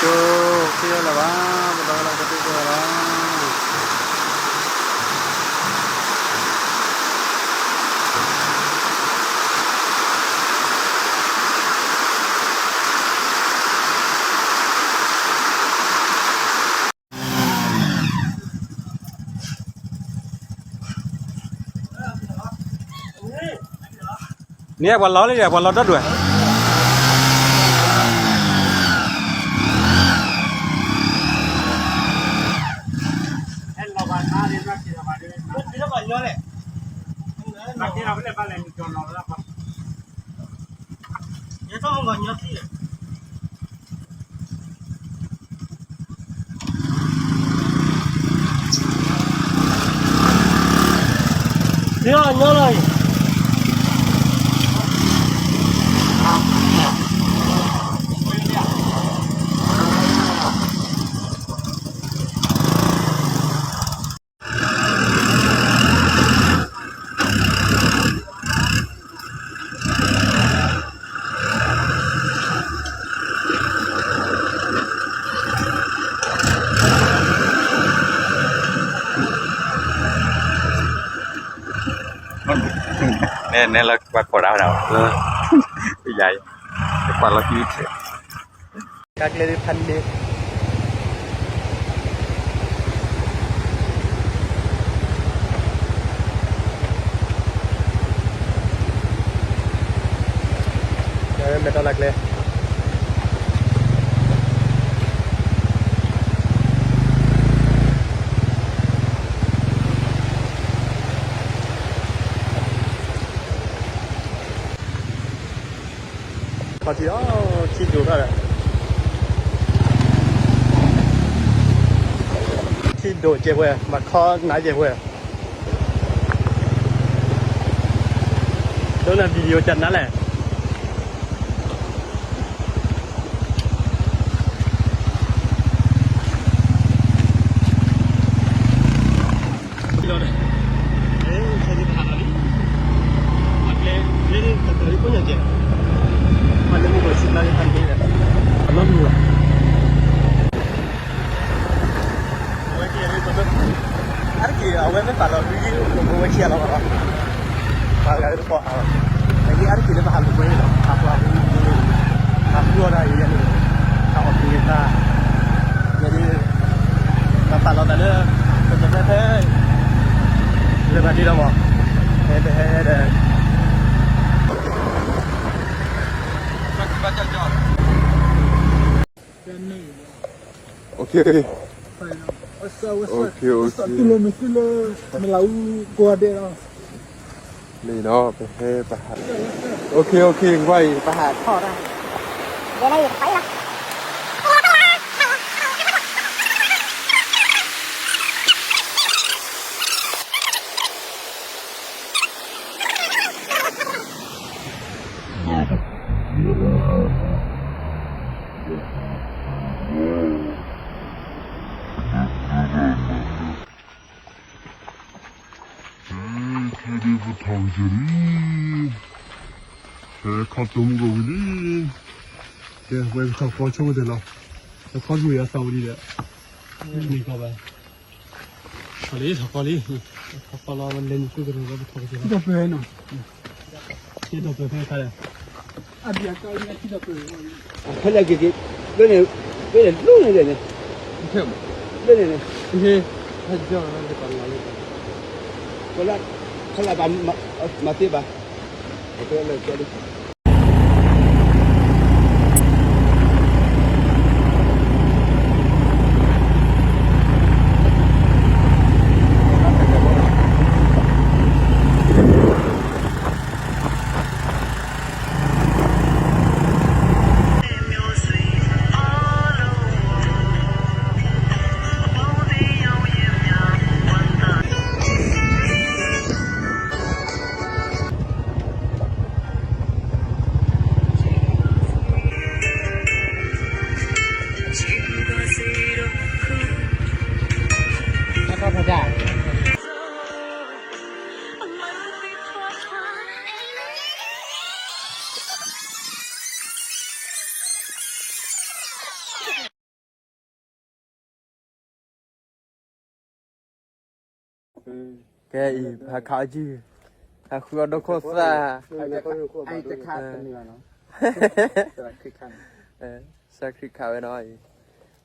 က့ၤလီၤဘၣ်, ပဒီလီၤကတၢၢ်ကလီၤ. န့ၣ်ပှၤလီၤလံဒီး ပှၤလီၤဒီဒူၣ်ဧါ. နဲန့ၣ်လၢပှၤခိးဒၣ်ဝဲဒၣ်, ယၤ, ပှၤလီၤတံၢ်ထဲ, ကါကျဲဒ်ဖးန့ၣ် မဲာ်တီၢ်လၢကျဲ ခီထံအီၤ ထံဒိၣ်ထီၣ်ဒီး, ထံဒိၣ်ကဲးဝဲ, မၤခီနၤကဲးဝဲ, ဒိးနၤ video ကနၤလဲၣ်. လီၤဒီး, ခဲဒ်ပဟးလီၤလံ, အကျဲ, ကျဲဒ်တၢ်တၢ်လံကိးညါကဲ, အလၢမုၢ်ဂီၤဆံဘျါလံဖးန့ၣ်, အလီၢ်မုၢ်ဂီၤ အဝဲက့ၤလၢ, အါတက့ၢ် အဝဲမ့ၢ်ပာ်လီၤရံ, အဝဲက့ၤအလီၤဘၣ်လီၤ, ပှၤဂၤလၢတပီၢ်အါလီၤ, အအံၤအါတက့ၢ်လၢပဟးလိာ်ကွဲလီၤ, ပှၤပှၤ, ပှၤဖုအီၣ်ဒၣ်အံၤန့ၣ်, ပှၤအီၣ်က့ၤသး, ယဲဒၣ်, ပှၤပာ်လီၤသးလၢ, ပဖဲဖဲ, လဲၤဘၣ်ဒ်လီၤမး, ဖဲဖဲဒီး OK, OK, OK, လံနီၤ ပဟဲပဟး, OK, OK, ကွၢ်အံၤ ပဟးထီၣ်တၢ်, ခဲဒ်ပထီၣ်ကစၢၢ်လံ, ဖဲခီဖျိမုၢ်ကဝံၤလံ, ကဲ ဝဲပထီၣ်ကီဆိကတၢၢ်လီၤ, ပခီဖျိယၤသးဝံၤလံဒီး, မ့ၢ်ကီဘၣ်, ထီၣ်လံထီၣ်ကီလံ, ထီၣ်ကီလီၤ လဲၤနုာ်ကိၢ်ကရၢလီၤ ပထီၣ်ကစၢၢ်လီၤ, ဒီးပှဲၤနီၤ, ကဲဒီးပှဲၤဖဲခါဒီး, အဘျီကီလံထံဒီးပှဲၤ, ဖဲလဲၣ်က့ၤက့ၤ, ဘၣ်န့ၣ်, ဘၣ်န့ၣ်လူန့ၣ်န့ၣ်, ဘၣ်န့ၣ်န့ၣ်, ဟဲ, ဟဲ, ဟဲ, ကလၢ, ဖဲလၢဘၣ်, မၤသ့ဘၣ်, အကဲလၢကဲလံ ကဲအံၤ ပဟးခးအီၤကံၢ်, ဟးဃုအီၤဒိခိၣ်သၣ်, စၢ်ခရံာ်ခးဝဲနီၤအံၤ,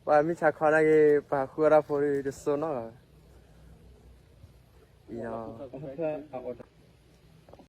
ပှၤမ့ၢ်ဆါခီနာ်က့ၤ ပဟးဃုအီၤတၢ်ဖိဒုးတစိနီၣ်လီၤ, အံၤနီၤ